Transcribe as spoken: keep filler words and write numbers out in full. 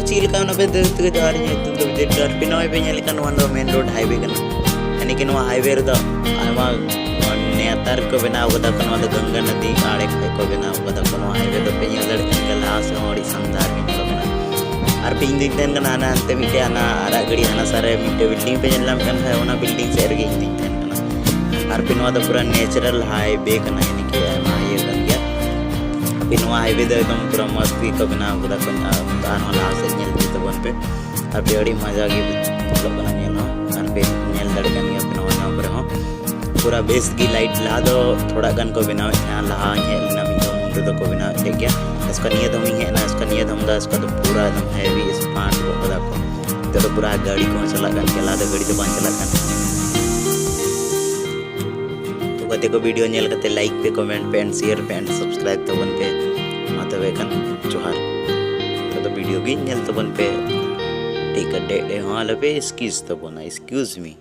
ᱪᱮᱫ ᱞᱮᱠᱟ ᱚᱱᱟ ᱯᱮ ᱫᱟᱹᱲ ᱛᱮᱜᱮ ᱡᱟᱦᱟᱸ ᱨᱮ ᱧᱩᱛᱩᱢ ᱫᱚ ᱵᱤᱫᱽᱭᱟᱹ ᱰᱟᱨᱯᱤ᱾ ᱱᱚᱜᱼᱚᱭ ᱯᱮ ᱧᱮᱞ ᱞᱮᱠᱷᱟᱱ ᱱᱚᱣᱟ ᱫᱚ ᱢᱮᱱ ᱨᱳᱰ ᱦᱟᱭᱣᱮ ᱠᱟᱱᱟ᱾ ᱭᱟᱱᱤ ᱠᱤ ᱱᱚᱣᱟ ᱦᱟᱭᱣᱮ ᱨᱮᱫᱚ ᱟᱭᱢᱟ ᱱᱮᱛᱟᱨ ᱠᱚ ᱵᱮᱱᱟᱣ ᱠᱟᱫᱟ ᱠᱚ᱾ ᱱᱚᱣᱟ ᱫᱚ ᱜᱚᱝᱜᱟ ᱱᱚᱫᱤ ᱟᱲᱮ ᱠᱷᱚᱡ ᱠᱚ ᱵᱮᱱᱟᱣ ᱠᱟᱫᱟ ᱠᱚ᱾ ᱱᱚᱣᱟ ᱦᱟᱭᱣᱮ ᱫᱚ ᱯᱮ ᱧᱮᱞ ᱫᱟᱲᱮᱭᱟᱜ ᱠᱟᱱ ᱜᱮᱭᱟ, ᱞᱟᱦᱟ ᱥᱮᱫ ᱦᱚᱸ ᱟᱹᱰᱤ ᱥᱟᱱᱫᱟᱨ ᱜᱮ ᱧᱮᱞᱚᱜ ᱠᱟᱱᱟ᱾ ᱟᱨ ᱯᱮ ᱤᱧ ᱫᱩᱧ ᱛᱟᱦᱮᱱ ᱠᱟᱱᱟ ᱦᱟᱱᱟ ᱦᱟᱱᱛᱮ ᱢᱤᱫᱴᱮᱡ ᱦᱟᱱᱟ ᱟᱨᱟᱜ ᱜᱟᱹᱰᱤ ᱦᱟᱱᱟ ᱥᱟᱨ ᱨᱮ ᱢᱤᱫᱴᱮᱡ ᱵᱤᱞᱰᱤᱝ ᱯᱮ ᱧᱮᱞ ᱧᱟᱢ ᱠᱟᱱ ᱠᱷᱟᱡ, ᱚᱱᱟ ᱵᱤᱞᱰᱤᱝ ᱥᱮᱫ ᱨᱮᱜᱮ ᱤᱧ ᱫᱩᱧ ᱛᱟᱦᱮᱱ ᱠᱟᱱᱟ᱾ ᱟᱨ ᱯᱮ ᱱᱚᱣᱟ ᱫᱚ ᱯᱩᱨᱟ ᱱᱮᱪᱟᱨᱟᱞ ᱦᱟᱭᱣᱮ ᱠᱟᱱᱟ, ᱭᱟᱱᱤ ᱠᱤ ᱟᱭᱢᱟ ᱤᱭᱟᱹ ᱠᱟᱱ ᱜᱮᱭᱟ᱾ ᱯᱮ ᱱᱚᱣᱟ ᱦᱟᱭᱣᱮ ᱫᱚ ᱮᱠᱫᱚᱢ ᱯᱩᱨᱟ ᱢᱚᱡᱽ ᱜᱮᱠᱚ ᱵᱮᱱᱟᱣ ᱠᱟᱫᱟ ᱠᱚ᱾ ᱟᱨ ᱱᱚᱣᱟ ᱞᱟᱦᱟ ᱥᱮᱫ ᱧᱮᱞ ᱤᱫᱤ ᱛᱟᱵᱚᱱ ᱯᱮ᱾ ᱟᱨ ᱯᱮ ᱟᱹᱰᱤ ᱢᱚᱡᱟ ᱜᱮ ᱧᱮᱞᱚᱜ ᱠᱟᱱᱟ ᱧᱮᱞ ᱦᱚᱸ᱾ ᱟᱨ ᱯᱮ ᱧᱮᱞ ᱫᱟᱲᱮᱭᱟᱜ ᱠᱟᱱ ᱜᱮᱭᱟ ᱯᱮ ᱱᱚᱣᱟ, ᱱᱚᱣᱟ ᱠᱚᱨᱮ ᱦᱚᱸ ᱯᱩᱨᱟ ᱵᱮᱥ ᱜᱮ ᱞᱟᱭᱤᱴ᱾ ᱞᱟᱦᱟ ᱫᱚ ᱛᱷᱚᱲᱟ ᱜᱟᱱ ᱠᱚ ᱵᱮᱱᱟᱣᱮᱫ ᱛᱟᱦᱮᱸᱱᱟ, ᱞᱟᱦᱟᱧ ᱦᱮᱡ ᱞᱮᱱᱟ ᱢᱤᱫ ᱫᱚᱢ, ᱩᱱ ᱨᱮᱫᱚ ᱠᱚ ᱵᱮᱱᱟᱣᱮᱫ ᱛᱟᱦᱮᱸ ᱜᱮᱭᱟ᱾ ᱮᱥᱠᱟ ᱱᱤᱭᱟᱹ ᱫᱚᱢ ᱤᱧ ᱦᱮᱡ ᱮᱱᱟ, ᱮᱥᱠᱟ ᱱᱤᱭᱟᱹ ᱫᱚᱢ ᱫᱚ ᱮᱥᱠᱟ ᱫᱚ ᱯᱩᱨᱟ ᱮᱠᱫᱚᱢ ᱦᱮᱵᱤ ᱥᱢᱟᱨᱴ ᱜᱚᱫ ᱠᱟᱫᱟ ᱠᱚ᱾ ᱱᱤᱛᱚᱜ ᱫᱚ ᱯᱩᱨᱟ ᱜᱟᱹᱰᱤ ᱠᱚᱦᱚᱸ ᱪᱟᱞᱟᱜ ᱠᱟᱱ ᱜᱮᱭᱟ, ᱞᱟᱦᱟ ᱫᱚ ᱜᱟᱹᱰᱤ ᱫᱚ ᱵᱟᱝ ᱪᱟᱞᱟᱜ ᱠᱟᱱ ᱛᱟᱦᱮᱸᱱᱟ᱾ ᱛᱚ ᱜᱟᱛᱮ ᱠᱚ, ᱵᱷᱤᱰᱤᱭᱳ ᱧᱮᱞ ᱠᱟᱛᱮ ᱞᱟᱭᱤᱠ ᱯᱮ, ᱠᱚᱢᱮᱱᱴ ᱯᱮ, ᱮᱱᱰ ᱥᱮᱭᱟᱨ ᱯᱮ, ᱮᱱᱰ ᱥᱟᱵᱥᱠᱨᱟᱭᱤᱵ ᱛᱟᱵᱚᱱ ᱯᱮ᱾ ᱢᱟ ᱛᱚᱵᱮ ᱠᱷᱟᱱ ᱡᱚᱦᱟᱨ᱾ ᱛᱚ ᱵᱷᱤᱰᱤᱭᱳ ᱜᱮ ᱧᱮᱞ ᱛᱟᱵᱚᱱ ᱯᱮ, ᱴᱤᱠ ᱰᱮ ᱦᱚᱸ ᱟᱞᱚ ᱯᱮ ᱮᱠᱥᱠᱤᱭᱩᱡᱽ ᱛᱟᱵᱚᱱᱟ, excuse me᱾